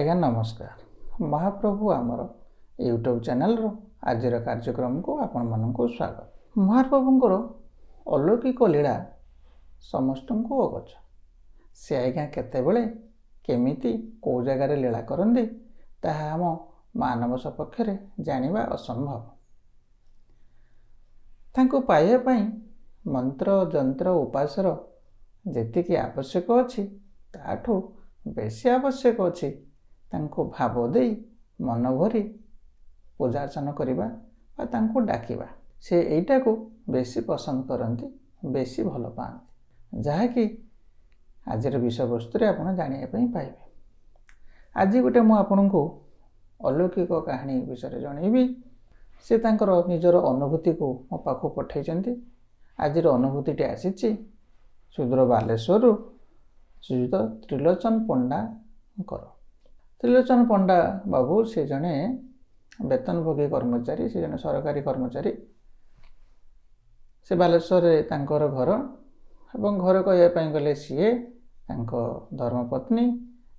ଆଜ୍ଞା ନମସ୍କାର। ମହାପ୍ରଭୁ ଆମର ୟୁଟ୍ୟୁବ୍ ଚ୍ୟାନେଲ୍ର ଆଜିର କାର୍ଯ୍ୟକ୍ରମକୁ ଆପଣମାନଙ୍କୁ ସ୍ୱାଗତ। ମହାପ୍ରଭୁଙ୍କର ଅଲୌକିକ ଲୀଳା ସମସ୍ତଙ୍କୁ ଅଗୋଚର। ସେ ଆଜ୍ଞା କେତେବେଳେ କେମିତି କେଉଁ ଜାଗାରେ ଲୀଳା କରନ୍ତି, ତାହା ଆମ ମାନବ ସପକ୍ଷରେ ଜାଣିବା ଅସମ୍ଭବ। ତାଙ୍କୁ ପାଇବା ପାଇଁ ମନ୍ତ୍ର, ଯନ୍ତ୍ର, ଉପାସର ଯେତିକି ଆବଶ୍ୟକ ଅଛି, ତାଠୁ ବେଶୀ ଆବଶ୍ୟକ ଅଛି ତାଙ୍କୁ ଭାବ ଦେଇ ମନ ଭରି ପୂଜା ଅର୍ଚ୍ଚନା କରିବା ବା ତାଙ୍କୁ ଡାକିବା। ସେ ଏଇଟାକୁ ବେଶୀ ପସନ୍ଦ କରନ୍ତି, ବେଶୀ ଭଲ ପାଆନ୍ତି, ଯାହାକି ଆଜିର ବିଷୟବସ୍ତୁରେ ଆପଣ ଜାଣିବା ପାଇଁ ପାଇବେ। ଆଜି ଗୋଟେ ମୁଁ ଆପଣଙ୍କୁ ଅଲୌକିକ କାହାଣୀ ବିଷୟରେ ଜଣେଇବି। ସେ ତାଙ୍କର ନିଜର ଅନୁଭୂତିକୁ ମୋ ପାଖକୁ ପଠାଇଛନ୍ତି। ଆଜିର ଅନୁଭୂତିଟି ଆସିଛି ସୁଦୂର ବାଲେଶ୍ୱରରୁ ଶ୍ରୀଯୁକ୍ତ ତ୍ରିଲୋଚନ ପଣ୍ଡାଙ୍କର। ତ୍ରିଲୋଚନ ପଣ୍ଡା ବାବୁ, ସେ ଜଣେ ବେତନଭୋଗୀ କର୍ମଚାରୀ, ସେ ଜଣେ ସରକାରୀ କର୍ମଚାରୀ। ସେ ବାଲେଶ୍ୱରରେ ତାଙ୍କର ଘର ଏବଂ ଘର କହିବା ପାଇଁ ଗଲେ ସିଏ, ତାଙ୍କ ଧର୍ମପତ୍ନୀ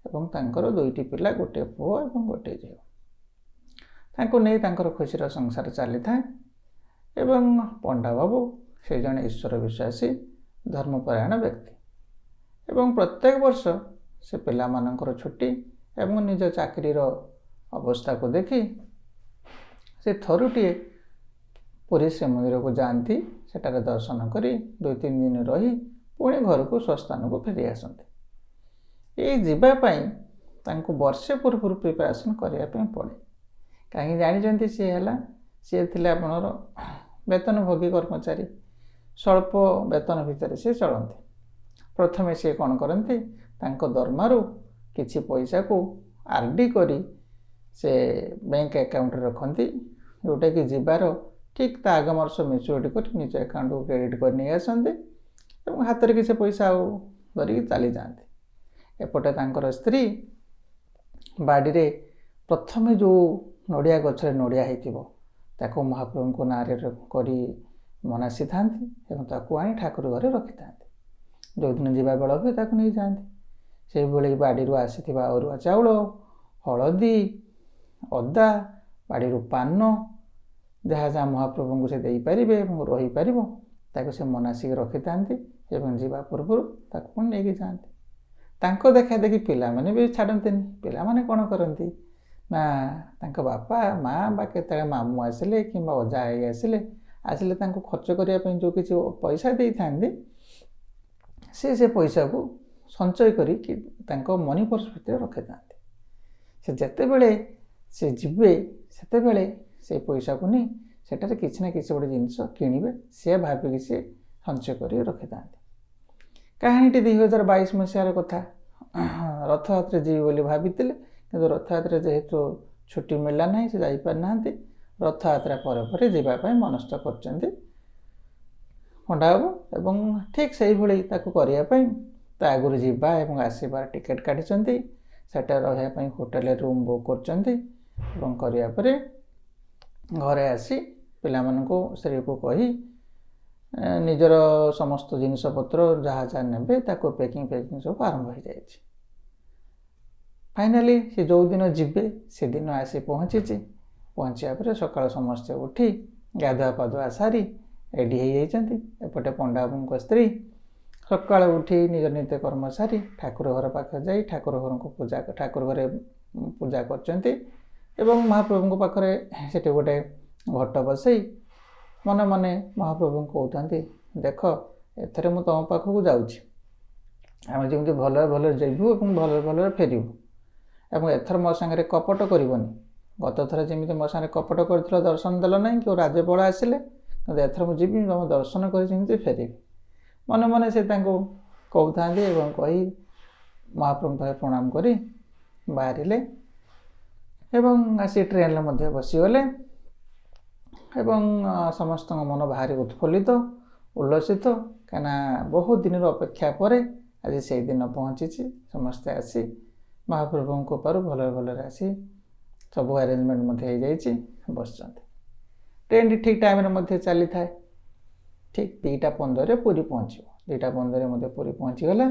ଏବଂ ତାଙ୍କର ଦୁଇଟି ପିଲା, ଗୋଟିଏ ପୁଅ ଏବଂ ଗୋଟିଏ ଝିଅ, ତାଙ୍କୁ ନେଇ ତାଙ୍କର ଖୁସିର ସଂସାର ଚାଲିଥାଏ। ଏବଂ ପଣ୍ଡା ବାବୁ ସେ ଜଣେ ଈଶ୍ୱର ବିଶ୍ୱାସୀ, ଧର୍ମପରାୟଣ ବ୍ୟକ୍ତି ଏବଂ ପ୍ରତ୍ୟେକ ବର୍ଷ ସେ ପିଲାମାନଙ୍କର ଛୁଟି ଏବଂ ନିଜ ଚାକିରିର ଅବସ୍ଥାକୁ ଦେଖି ସେ ଥରୁଟିଏ ପୁରୀ ଶ୍ରୀମନ୍ଦିରକୁ ଯାଆନ୍ତି। ସେଠାରେ ଦର୍ଶନ କରି 2-3 ଦିନ ରହି ପୁଣି ଘରକୁ ସ୍ୱସ୍ଥାନକୁ ଫେରି ଆସନ୍ତି। ଏଇ ଯିବା ପାଇଁ ତାଙ୍କୁ ବର୍ଷେ ପୂର୍ବରୁ ପ୍ରିପାରେସନ୍ କରିବା ପାଇଁ ପଡ଼େ। କାହିଁକି ଜାଣିଛନ୍ତି? ସିଏ ହେଲା ସିଏ ଥିଲେ ଆପଣଙ୍କର ବେତନଭୋଗୀ କର୍ମଚାରୀ, ସ୍ୱଳ୍ପ ବେତନ ଭିତରେ ସେ ଚଳନ୍ତି। ପ୍ରଥମେ ସିଏ କ'ଣ କରନ୍ତି? ତାଙ୍କ ଦରମାରୁ କିଛି ପଇସାକୁ ଆର୍ ଡି କରି ସେ ବ୍ୟାଙ୍କ ଆକାଉଣ୍ଟରେ ରଖନ୍ତି, ଯେଉଁଟାକି ଯିବାର ଠିକ୍ ତା ଆଗ ବର୍ଷ ମ୍ୟାଚୁରିଟି କରି ନିଜ ଆକାଉଣ୍ଟକୁ କ୍ରେଡ଼ିଟ୍ କରି ନେଇ ଆସନ୍ତି ଏବଂ ହାତରେ କିଛି ପଇସା ଆଉ ଧରିକି ଚାଲିଯାଆନ୍ତି। ଏପଟେ ତାଙ୍କର ସ୍ତ୍ରୀ ବାଡ଼ିରେ ପ୍ରଥମେ ଯେଉଁ ନଡ଼ିଆ ଗଛରେ ନଡ଼ିଆ ହେଇଥିବ, ତାକୁ ମହାପ୍ରଭୁଙ୍କ ନାଁରେ କରି ମନାସିଥାନ୍ତି ଏବଂ ତାକୁ ଆଣି ଠାକୁର ଘରେ ରଖିଥାନ୍ତି। ଯେଉଁଦିନ ଯିବା ବେଳ ହୁଏ, ତାକୁ ନେଇଯାଆନ୍ତି। ସେଇଭଳି ବାଡ଼ିରୁ ଆସିଥିବା ଅରୁଆ ଚାଉଳ, ହଳଦୀ, ଅଦା, ବାଡ଼ିରୁ ପାନ, ଯାହା ଯାହା ମହାପ୍ରଭୁଙ୍କୁ ସେ ଦେଇପାରିବେ ଏବଂ ରହିପାରିବ, ତାକୁ ସେ ମନାସିକି ରଖିଥାନ୍ତି ଏବଂ ଯିବା ପୂର୍ବରୁ ତାକୁ ପୁଣି ନେଇକି ଯାଆନ୍ତି। ତାଙ୍କ ଦେଖା ଦେଖି ପିଲାମାନେ ବି ଛାଡ଼ନ୍ତିନି। ପିଲାମାନେ କ'ଣ କରନ୍ତି ନା, ତାଙ୍କ ବାପା ମା ବା କେତେବେଳେ ମାମୁଁ ଆସିଲେ କିମ୍ବା ଅଜା ଆଈ ଆସିଲେ ତାଙ୍କୁ ଖର୍ଚ୍ଚ କରିବା ପାଇଁ ଯେଉଁ କିଛି ପଇସା ଦେଇଥାନ୍ତି, ସେ ସେ ପଇସାକୁ ସଞ୍ଚୟ କରିକି ତାଙ୍କ ମନି ପର୍ସ ଭିତରେ ରଖିଥାନ୍ତି। ସେ ଯେତେବେଳେ ସେ ଯିବେ, ସେତେବେଳେ ସେ ପଇସାକୁ ନେଇ ସେଠାରେ କିଛି ନା କିଛି ଗୋଟେ ଜିନିଷ କିଣିବେ, ସେ ଭାବିକି ସେ ସଞ୍ଚୟ କରି ରଖିଥାନ୍ତି। କାହାଣୀଟି 2022 ମସିହାର କଥା। ରଥଯାତ୍ରା ଯିବେ ବୋଲି ଭାବିଥିଲେ, କିନ୍ତୁ ରଥଯାତ୍ରା ଯେହେତୁ ଛୁଟି ମିଳିଲା ନାହିଁ, ସେ ଯାଇପାରିନାହାନ୍ତି। ରଥଯାତ୍ରା ପରେ ପରେ ଯିବା ପାଇଁ ମନସ୍ଥ କରିଛନ୍ତି ପଣ୍ଡା ବାବୁ ଏବଂ ଠିକ୍ ସେଇଭଳି ତାକୁ କରିବା ପାଇଁ ତା ଆଗରୁ ଯିବା ଏବଂ ଆସିବାର ଟିକେଟ୍ କାଟିଛନ୍ତି। ସେଠାରେ ରହିବା ପାଇଁ ହୋଟେଲରେ ରୁମ୍ ବୁକ୍ କରୁଛନ୍ତି ଏବଂ କରିବା ପରେ ଘରେ ଆସି ପିଲାମାନଙ୍କୁ, ସ୍ତ୍ରୀକୁ କହି ନିଜର ସମସ୍ତ ଜିନିଷପତ୍ର ଯାହା ଯାହା ନେବେ, ତାକୁ ପ୍ୟାକିଂ ଫ୍ୟାକିଂ ସବୁ ଆରମ୍ଭ ହୋଇଯାଇଛି। ଫାଇନାଲି ସେ ଯେଉଁଦିନ ଯିବେ, ସେଦିନ ଆସି ପହଞ୍ଚିଛି। ପହଞ୍ଚିବା ପରେ ସକାଳୁ ସମସ୍ତେ ଉଠି ଗାଧୁଆ ପାଧୁଆ ସାରି ରେଡ଼ି ହେଇଯାଇଛନ୍ତି। ଏପଟେ ପଣ୍ଡାବାବୁଙ୍କ ସ୍ତ୍ରୀ ସକାଳୁ ଉଠି ନିଜ ନିତ୍ୟକର୍ମ ସାରି ଠାକୁର ଘର ପାଖରେ ଯାଇ ଠାକୁର ଘରଙ୍କୁ ପୂଜା, ଠାକୁର ଘରେ ପୂଜା କରୁଛନ୍ତି ଏବଂ ମହାପ୍ରଭୁଙ୍କ ପାଖରେ ସେଠି ଗୋଟେ ଘଟ ବସେଇ ମନେ ମନେ ମହାପ୍ରଭୁଙ୍କୁ କହୁଥାନ୍ତି, "ଦେଖ, ଏଥର ମୁଁ ତୁମ ପାଖକୁ ଯାଉଛି, ଆମେ ଯେମିତି ଭଲରେ ଭଲରେ ଯିବୁ ଏବଂ ଭଲରେ ଭଲରେ ଫେରିବୁ ଏବଂ ଏଥର ମୋ ସାଙ୍ଗରେ କପଟ କରିବନି। ଗତ ଥର ଯେମିତି ମୋ ସାଙ୍ଗରେ କପଟ କରିଥିଲ, ଦର୍ଶନ ଦେଲ ନାହିଁ କି ରାଜ୍ୟପାଳ ଆସିଲେ, କିନ୍ତୁ ଏଥର ମୁଁ ଯିବି, ତୁମ ଦର୍ଶନ କରି ଯେମିତି ଫେରିବି।" ମନେ ମନେ ସେ ତାଙ୍କୁ କହୁଥାନ୍ତି ଏବଂ କହି ମହାପ୍ରଭୁଙ୍କ ପାଖରେ ପ୍ରଣାମ କରି ବାହାରିଲେ ଏବଂ ଆସି ଟ୍ରେନରେ ମଧ୍ୟ ବସିଗଲେ ଏବଂ ସମସ୍ତଙ୍କ ମନ ଭାରି ଉତ୍ଫୁଲ୍ଲିତ, ଉଲ୍ଲସିତ, କାହିଁକିନା ବହୁତ ଦିନର ଅପେକ୍ଷା ପରେ ଆଜି ସେଇ ଦିନ ପହଞ୍ଚିଛି। ସମସ୍ତେ ଆସି ମହାପ୍ରଭୁଙ୍କ କୃପାରୁ ଭଲରେ ଭଲରେ ଆସି ସବୁ ଆରେଞ୍ଜମେଣ୍ଟ ମଧ୍ୟ ହେଇଯାଇଛି, ବସିଛନ୍ତି। ଟ୍ରେନଟି ଠିକ୍ ଟାଇମ୍ରେ ମଧ୍ୟ ଚାଲିଥାଏ। ଠିକ୍ 2ଟା 15ରେ ପୁରୀ ପହଞ୍ଚିବ। 2ଟା 15ରେ ମଧ୍ୟ ପୁରୀ ପହଞ୍ଚିଗଲା।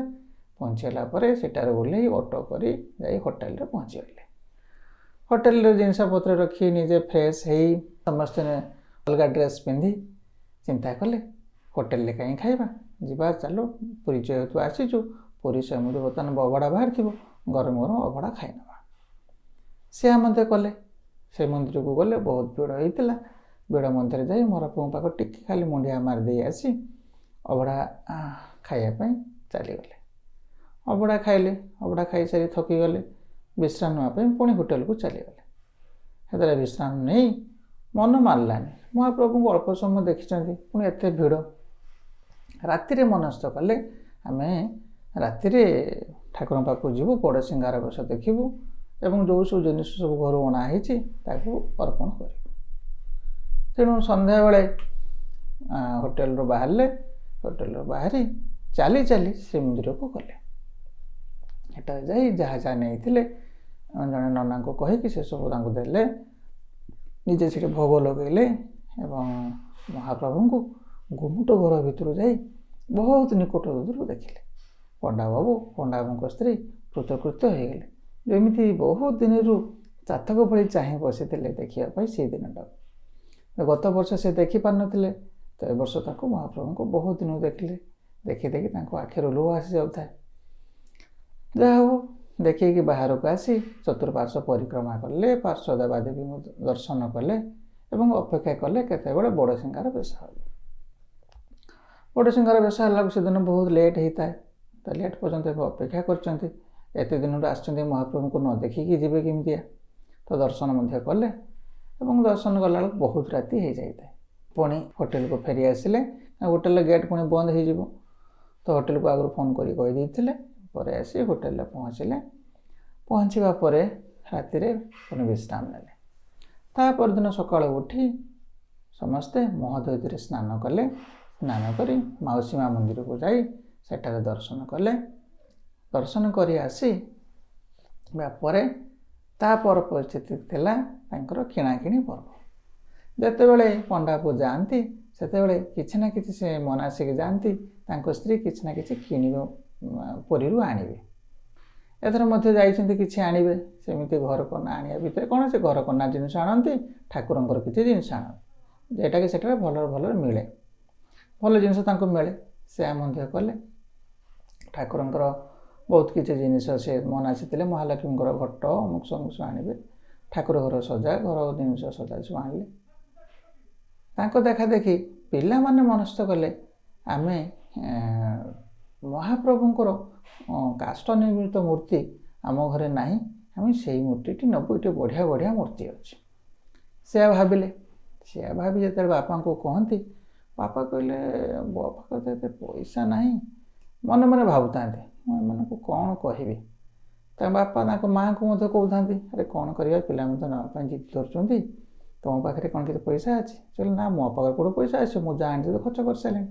ପହଞ୍ଚିଗଲା ପରେ ସେଠାରେ ଓହ୍ଲେଇ ଅଟୋ କରି ଯାଇ ହୋଟେଲରେ ପହଞ୍ଚିଗଲେ। ହୋଟେଲରେ ଜିନିଷପତ୍ର ରଖି ନିଜେ ଫ୍ରେଶ୍ ହେଇ ସମସ୍ତେ ଅଲଗା ଡ୍ରେସ୍ ପିନ୍ଧି ଚିନ୍ତା କଲେ, ହୋଟେଲରେ କାହିଁ ଖାଇବା, ଯିବା ଚାଲ ପୁରୀ ଯେହେତୁ ଆସିଛୁ, ପୁରୀ ସମୁଦ୍ର ବର୍ତ୍ତମାନ ଅବଢ଼ା ବାହାରିଥିବ, ଗରମ ଗରମ ଅବଢ଼ା ଖାଇନେବା। ସେୟା ମଧ୍ୟ କଲେ। ଶ୍ରୀମନ୍ଦିରକୁ ଗଲେ, ବହୁତ ଭିଡ଼ ହେଇଥିଲା। ଭିଡ଼ ମଧ୍ୟରେ ଯାଇ ମହାପ୍ରଭୁଙ୍କ ପାଖରେ ଟିକେ ଖାଲି ମୁଣ୍ଡିଆ ମାରିଦେଇ ଆସି ଅବଢ଼ା ଖାଇବା ପାଇଁ ଚାଲିଗଲେ। ଅବଢ଼ା ଖାଇଲେ। ଅବଢ଼ା ଖାଇସାରି ଥକିଗଲେ, ବିଶ୍ରାମ ନେବା ପାଇଁ ପୁଣି ହୋଟେଲକୁ ଚାଲିଗଲେ। ସେଥିରେ ବିଶ୍ରାମ ନେଇ ମନ ମାନିଲାନି। ମହାପ୍ରଭୁଙ୍କୁ ଅଳ୍ପ ସମୟ ଦେଖିଛନ୍ତି, ପୁଣି ଏତେ ଭିଡ଼। ରାତିରେ ମନସ୍ଥ କଲେ, ଆମେ ରାତିରେ ଠାକୁରଙ୍କ ପାଖକୁ ଯିବୁ, ବଡ଼ ସିଙ୍ଗାର ବେଶ ଦେଖିବୁ ଏବଂ ଯେଉଁ ସବୁ ଜିନିଷ ସବୁ ଘରୁ ଅଣା ହେଇଛି ତାକୁ ଅର୍ପଣ କରିବୁ। ତେଣୁ ସନ୍ଧ୍ୟାବେଳେ ହୋଟେଲରୁ ବାହାରିଲେ। ହୋଟେଲରୁ ବାହାରି ଚାଲି ଚାଲି ଶ୍ରୀମନ୍ଦିରକୁ ଗଲେ। ସେଠାରେ ଯାଇ ଯାହା ଯାହା ନେଇଥିଲେ ଜଣେ ନନାଙ୍କୁ କହିକି ସେସବୁ ତାଙ୍କୁ ଦେଲେ। ନିଜେ ସେଠି ଭୋଗ ଲଗେଇଲେ ଏବଂ ମହାପ୍ରଭୁଙ୍କୁ ଗୁମୁଟ ଘର ଭିତରୁ ଯାଇ ବହୁତ ନିକଟ ଦୂରରୁ ଦେଖିଲେ। ପଣ୍ଡା ବାବୁ, ପଣ୍ଡା ବାବୁଙ୍କ ସ୍ତ୍ରୀ କୃତକୃତ୍ୟ ହେଇଗଲେ। ଯେମିତି ବହୁତ ଦିନରୁ ଚାତକ ଭଳି ଚାହିଁ ବସିଥିଲେ ଦେଖିବା ପାଇଁ ସେଇ ଦିନଟାକୁ। ଗତ ବର୍ଷ ସେ ଦେଖିପାରିନଥିଲେ, ତ ଏ ବର୍ଷ ତାକୁ ମହାପ୍ରଭୁଙ୍କୁ ବହୁତ ଦିନରୁ ଦେଖିଲେ। ଦେଖି ଦେଖି ତାଙ୍କ ଆଖିରୁ ଲୁହ ଆସିଯାଉଥାଏ। ଯାହା ହଉ, ଦେଖିକି ବାହାରକୁ ଆସି ଚତୁଃପାର୍ଶ୍ୱ ପରିକ୍ରମା କଲେ, ପାର୍ଶ୍ୱ ଦେବାଦେବୀଙ୍କୁ ଦର୍ଶନ କଲେ ଏବଂ ଅପେକ୍ଷା କଲେ କେତେବେଳେ ବଡ଼ ସିଙ୍ଗାର ବେଶ ହେବ। ବଡ଼ ସିଙ୍ଗାର ବେଶ ହେଲାକୁ ସେଦିନ ବହୁତ ଲେଟ୍ ହେଇଥାଏ। ତ ଲେଟ୍ ପର୍ଯ୍ୟନ୍ତ ଏବେ ଅପେକ୍ଷା କରିଛନ୍ତି। ଏତେ ଦିନରୁ ଆସିଛନ୍ତି, ମହାପ୍ରଭୁଙ୍କୁ ନ ଦେଖିକି ଯିବେ କେମିତିଆ? ତ ଦର୍ଶନ ମଧ୍ୟ କଲେ ଏବଂ ଦର୍ଶନ କଲାବେଳକୁ ବହୁତ ରାତି ହେଇଯାଇଥାଏ। ପୁଣି ହୋଟେଲକୁ ଫେରି ଆସିଲେ। ହୋଟେଲର ଗେଟ୍ ପୁଣି ବନ୍ଦ ହେଇଯିବ, ତ ହୋଟେଲକୁ ଆଗରୁ ଫୋନ୍ କରି କହିଦେଇଥିଲେ। ପରେ ଆସି ହୋଟେଲରେ ପହଞ୍ଚିଲେ। ପହଞ୍ଚିବା ପରେ ରାତିରେ ପୁଣି ବିଶ୍ରାମ ନେଲେ। ତା ପରଦିନ ସକାଳୁ ଉଠି ସମସ୍ତେ ମହୋଦଧିରେ ସ୍ନାନ କଲେ। ସ୍ନାନ କରି ମାଉସୀ ମା ମନ୍ଦିରକୁ ଯାଇ ସେଠାରେ ଦର୍ଶନ କଲେ। ଦର୍ଶନ କରି ଆସି ପରେ ତା ପର ପରିସ୍ଥିତି ଥିଲା ତାଙ୍କର କିଣାକିଣି ପର୍ବ। ଯେତେବେଳେ ପଣ୍ଡାକୁ ଯାଆନ୍ତି, ସେତେବେଳେ କିଛି ନା କିଛି ସେ ମନାସିକି ଯାଆନ୍ତି, ତାଙ୍କ ସ୍ତ୍ରୀ କିଛି ନା କିଛି କିଣିବ, ପୁରୀରୁ ଆଣିବେ। ଏଥର ମଧ୍ୟ ଯାଇଛନ୍ତି କିଛି ଆଣିବେ। ସେମିତି ଘରକନା ଆଣିବା ଭିତରେ କ'ଣ, ସେ ଘରକନା ଜିନିଷ ଆଣନ୍ତି, ଠାକୁରଙ୍କର କିଛି ଜିନିଷ ଆଣନ୍ତି, ଯେଉଁଟାକି ସେଠାରେ ଭଲରେ ଭଲରେ ମିଳେ, ଭଲ ଜିନିଷ ତାଙ୍କୁ ମିଳେ। ସେୟା ମଧ୍ୟ କଲେ। ଠାକୁରଙ୍କର ବହୁତ କିଛି ଜିନିଷ ସେ ମନାସିଥିଲେ, ମହାଲକ୍ଷ୍ମୀଙ୍କର ଘଟ ଅମୁକ ସମୁକ ସବୁ ଆଣିବେ, ଠାକୁର ଘର ସଜା, ଘର ଜିନିଷ ସଜା ସବୁ ଆଣିଲେ। ତାଙ୍କ ଦେଖା ଦେଖି ପିଲାମାନେ ମନସ୍ଥ କଲେ, ଆମେ ମହାପ୍ରଭୁଙ୍କର କାଷ୍ଠ ନିର୍ମିତ ମୂର୍ତ୍ତି ଆମ ଘରେ ନାହିଁ, ଆମେ ସେଇ ମୂର୍ତ୍ତିଟି ନେବୁ, ଏଠି ବଢ଼ିଆ ବଢ଼ିଆ ମୂର୍ତ୍ତି ଅଛି। ସେୟା ଭାବିଲେ। ସେୟା ଭାବି ଯେତେବେଳେ ବାପାଙ୍କୁ କହନ୍ତି, ବାପା କହିଲେ, ବାପା ତ ଏତେ ପଇସା ନାହିଁ। ମନେ ମନେ ଭାବୁଥାନ୍ତି, ମୁଁ ଏମାନଙ୍କୁ କ'ଣ କହିବି? ତାଙ୍କ ବାପା ତାଙ୍କ ମାଆଙ୍କୁ ମଧ୍ୟ କହୁଥାନ୍ତି, ଆରେ କ'ଣ କରିବା, ପିଲାମାନେ ତ ନେବା ପାଇଁ ଜିଦି ଧରୁଛନ୍ତି, ତୁମ ପାଖରେ କ'ଣ କିଛି ପଇସା ଅଛି? କହିଲେ, ନା, ମୋ ପାଖରେ କେଉଁଠୁ ପଇସା ଅଛି, ମୁଁ ଯାହା ଆଣିଥିଲି ଖର୍ଚ୍ଚ କରିସାରିଲିଣି।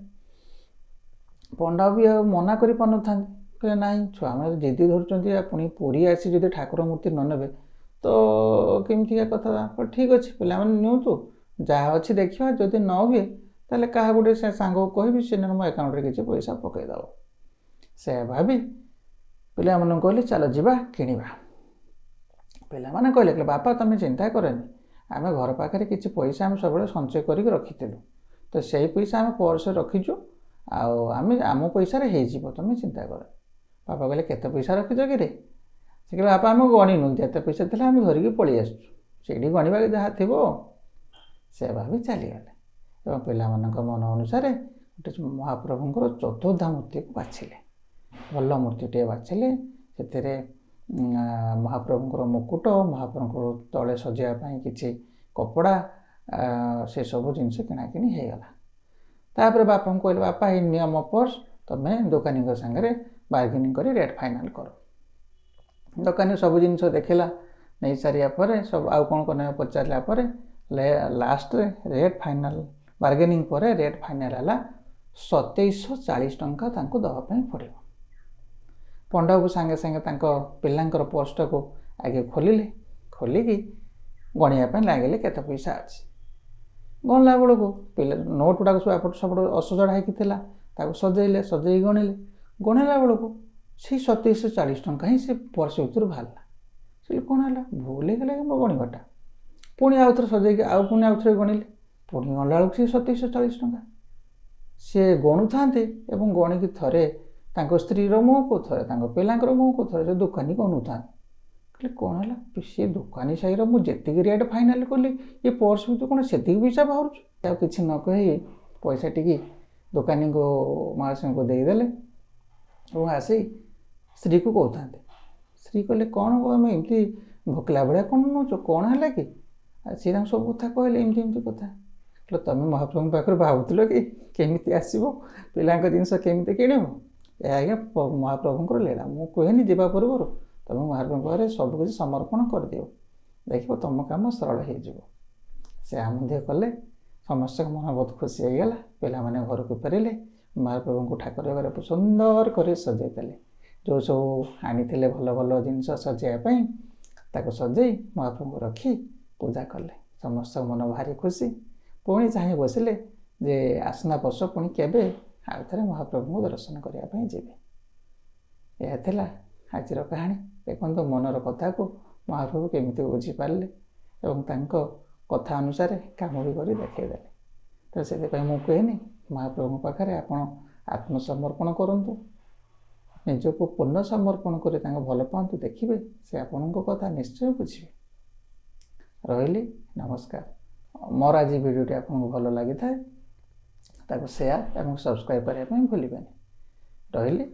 ପଣ୍ଡା ବି ଆଉ ମନା କରିପାରୁନଥାନ୍ତି। କହିଲେ, ନାଇଁ, ଛୁଆମାନେ ଜିଦି ଧରୁଛନ୍ତି, ଆଉ ପୁଣି ପୁରୀ ଆସି ଯଦି ଠାକୁର ମୂର୍ତ୍ତି ନ ନେବେ ତ କେମିତିକା କଥା? ଠିକ୍ ଅଛି, ପିଲାମାନେ ନିଅନ୍ତୁ, ଯାହା ଅଛି ଦେଖିବା, ଯଦି ନ ହୁଏ ତାହେଲେ କାହା ଗୋଟେ ସେ ସାଙ୍ଗକୁ କହିବି, ସେ ମୋ ଆକାଉଣ୍ଟରେ କିଛି ପଇସା ପକାଇଦେବ। ସେୟା ଭାବି ପିଲାମାନଙ୍କୁ କହିଲେ, ଚାଲ ଯିବା କିଣିବା। ପିଲାମାନେ କହିଲେ, କହିଲେ, ବାପା, ତୁମେ ଚିନ୍ତା କରନି, ଆମେ ଘର ପାଖରେ କିଛି ପଇସା ଆମେ ସବୁବେଳେ ସଞ୍ଚୟ କରିକି ରଖିଥିଲୁ, ତ ସେଇ ପଇସା ଆମେ ପର୍ସରେ ରଖିଛୁ ଆଉ ଆମେ ଆମ ପଇସାରେ ହେଇଯିବ, ତୁମେ ଚିନ୍ତା କର। ବାପା କହିଲେ, କେତେ ପଇସା ରଖିଛ କିରେ? ସେ କହିଲେ, ବାପା, ଆମେ ଗଣିନୁ, ଯେତେ ପଇସା ଥିଲା ଆମେ ଧରିକି ପଳେଇ ଆସିଛୁ, ସେଇଠି ଗଣିବା ଯାହା ଥିବ। ସେ ଭାବି ଚାଲିଗଲେ ଏବଂ ପିଲାମାନଙ୍କ ମନ ଅନୁସାରେ ଗୋଟେ ମହାପ୍ରଭୁଙ୍କର ଚତୁର୍ଦ୍ଧା ମୂର୍ତ୍ତିକୁ ବାଛିଲେ। ଭଲ ମୂର୍ତ୍ତିଟିଏ ବାଛିଲେ। ସେଥିରେ ମହାପ୍ରଭୁଙ୍କର ମୁକୁଟ, ମହାପ୍ରଭୁଙ୍କର ତଳେ ସଜେଇବା ପାଇଁ କିଛି କପଡ଼ା, ସେସବୁ ଜିନିଷ କିଣାକିଣି ହେଇଗଲା। ତାପରେ ବାପାଙ୍କୁ କହିଲେ, ବାପା, ଏଇ ନିଅ ମୋ ପର୍ସ, ତୁମେ ଦୋକାନୀଙ୍କ ସାଙ୍ଗରେ ବାର୍ଗେନିଂ କରି ରେଟ୍ ଫାଇନାଲ୍ କର। ଦୋକାନୀ ସବୁ ଜିନିଷ ଦେଖିଲା, ନେଇସାରିବା ପରେ ସବୁ ଆଉ କ'ଣ କ'ଣ ପଚାରିଲା ପରେ ଲାଷ୍ଟରେ ରେଟ୍ ଫାଇନାଲ୍, ବାର୍ଗେନିଂ ପରେ ରେଟ୍ ଫାଇନାଲ୍ ହେଲା 2740 ଟଙ୍କା ତାଙ୍କୁ ଦେବା ପାଇଁ ପଡ଼ିବ। ପଣ୍ଡାକୁ ସାଙ୍ଗେ ସାଙ୍ଗେ ତାଙ୍କ ପିଲାଙ୍କର ପର୍ସଟାକୁ ଆଗେ ଖୋଲିଲେ। ଖୋଲିକି ଗଣିବା ପାଇଁ ଲାଗିଲେ କେତେ ପଇସା ଅଛି। ଗଣିଲା ବେଳକୁ ପିଲା ନୋଟ୍ ଗୁଡ଼ାକ ସବୁ ଏପଟ ସେପଟ ଅସଜଡ଼ା ହେଇକି ଥିଲା, ତାକୁ ସଜେଇଲେ, ସଜେଇକି ଗଣିଲେ। ଗଣିଲା ବେଳକୁ ସେଇ 2740 ଟଙ୍କା ହିଁ ସେ ପର୍ସ ଭିତରୁ ବାହାରିଲା। ସେ କ'ଣ ହେଲା, ଭୁଲ ହେଇଗଲା କି ମୋ ଗଣିବାଟା? ପୁଣି ଆଉ ଥରେ ସଜେଇକି ଆଉ ପୁଣି ଆଉ ଥରେ ଗଣିଲେ, ପୁଣି ଗଣିଲା ବେଳକୁ ସେ 2740 ଟଙ୍କା। ସେ ଗଣୁଥାନ୍ତି ଏବଂ ଗଣିକି ଥରେ ତାଙ୍କ ସ୍ତ୍ରୀର ମୁହଁକୁ, ଥରେ ତାଙ୍କ ପିଲାଙ୍କର ମୁହଁକୁ, ଥରେ ସେ ଦୋକାନୀକୁ ଅନଉଥାନ୍ତି। କହିଲେ କ'ଣ ହେଲା, ସେ ଦୋକାନୀ ସାହିର ମୁଁ ଯେତିକି ରେଟ୍ ଫାଇନାଲ୍ କଲି, ଏ ପର୍ସ ଭିତରୁ କ'ଣ ସେତିକି ପଇସା ବାହାରୁଛି? ଆଉ କିଛି ନ କହି ପଇସା ଟିକି ଦୋକାନୀଙ୍କୁ ମହାଶୟଙ୍କୁ ଦେଇଦେଲେ ଏବଂ ଆସି ସ୍ତ୍ରୀକୁ କହୁଥାନ୍ତି। ସ୍ତ୍ରୀ କହିଲେ, କ'ଣ ଆମେ ଏମିତି ଭୋକିଲା ଭଳିଆ କ'ଣ ନେଉଛ, କ'ଣ ହେଲା କି? ଆଉ ସିଏ ତାଙ୍କୁ ସବୁ କଥା କହିଲେ, ଏମିତି ଏମିତି କଥା। କହିଲେ, ତମେ ମହାପ୍ରଭୁଙ୍କ ପାଖରୁ ଭାବୁଥିଲ କି କେମିତି ଆସିବ, ପିଲାଙ୍କ ଜିନିଷ କେମିତି କିଣିବ? ଏହା ଆଜ୍ଞା ମହାପ୍ରଭୁଙ୍କର ଲୀଳା। ମୁଁ କୁହେନି ଯିବା ପୂର୍ବରୁ ତମେ ମହାପ୍ରଭୁଙ୍କ ପାଖରେ ସବୁକିଛି ସମର୍ପଣ କରିଦିଅ, ଦେଖିବ ତମ କାମ ସରଳ ହେଇଯିବ। ସେ ମଧ୍ୟ କଲେ, ସମସ୍ତଙ୍କ ମନ ବହୁତ ଖୁସି ହେଇଗଲା। ପିଲାମାନେ ଘରକୁ ଫେରିଲେ, ମହାପ୍ରଭୁଙ୍କୁ ଠାକୁର ଘରେ ସୁନ୍ଦର କରି ସଜେଇ ଦେଲେ। ଯେଉଁ ସବୁ ଆଣିଥିଲେ ଭଲ ଭଲ ଜିନିଷ ସଜେଇବା ପାଇଁ, ତାକୁ ସଜେଇ ମହାପ୍ରଭୁଙ୍କୁ ରଖି ପୂଜା କଲେ। ସମସ୍ତଙ୍କ ମନ ଭାରି ଖୁସି। ପୁଣି ଚାହିଁ ବସିଲେ ଯେ ଆସନ୍ତା ବର୍ଷ ପୁଣି କେବେ ଆଉ ଥରେ ମହାପ୍ରଭୁଙ୍କୁ ଦର୍ଶନ କରିବା ପାଇଁ ଯିବେ। ଏହା ଥିଲା ଆଜିର କାହାଣୀ। ଦେଖନ୍ତୁ ମନର କଥାକୁ ମହାପ୍ରଭୁ କେମିତି ବୁଝିପାରିଲେ ଏବଂ ତାଙ୍କ କଥା ଅନୁସାରେ କାମ ବି କରି ଦେଖେଇଦେଲେ। ତ ସେଥିପାଇଁ ମୁଁ କୁହେନି, ମହାପ୍ରଭୁଙ୍କ ପାଖରେ ଆପଣ ଆତ୍ମସମର୍ପଣ କରନ୍ତୁ, ନିଜକୁ ପୂର୍ଣ୍ଣ ସମର୍ପଣ କରି ତାଙ୍କୁ ଭଲ ପାଆନ୍ତୁ, ଦେଖିବେ ସେ ଆପଣଙ୍କ କଥା ନିଶ୍ଚୟ ବୁଝିବେ। ରହିଲି, ନମସ୍କାର। ମୋର ଆଜି ଭିଡ଼ିଓଟି ଆପଣଙ୍କୁ ଭଲ ଲାଗିଥାଏ, ତାକୁ ସେୟାର ଏବଂ ସବସ୍କ୍ରାଇବ୍ କରିବା ପାଇଁ ଭୁଲିବେନି। ରହିଲି,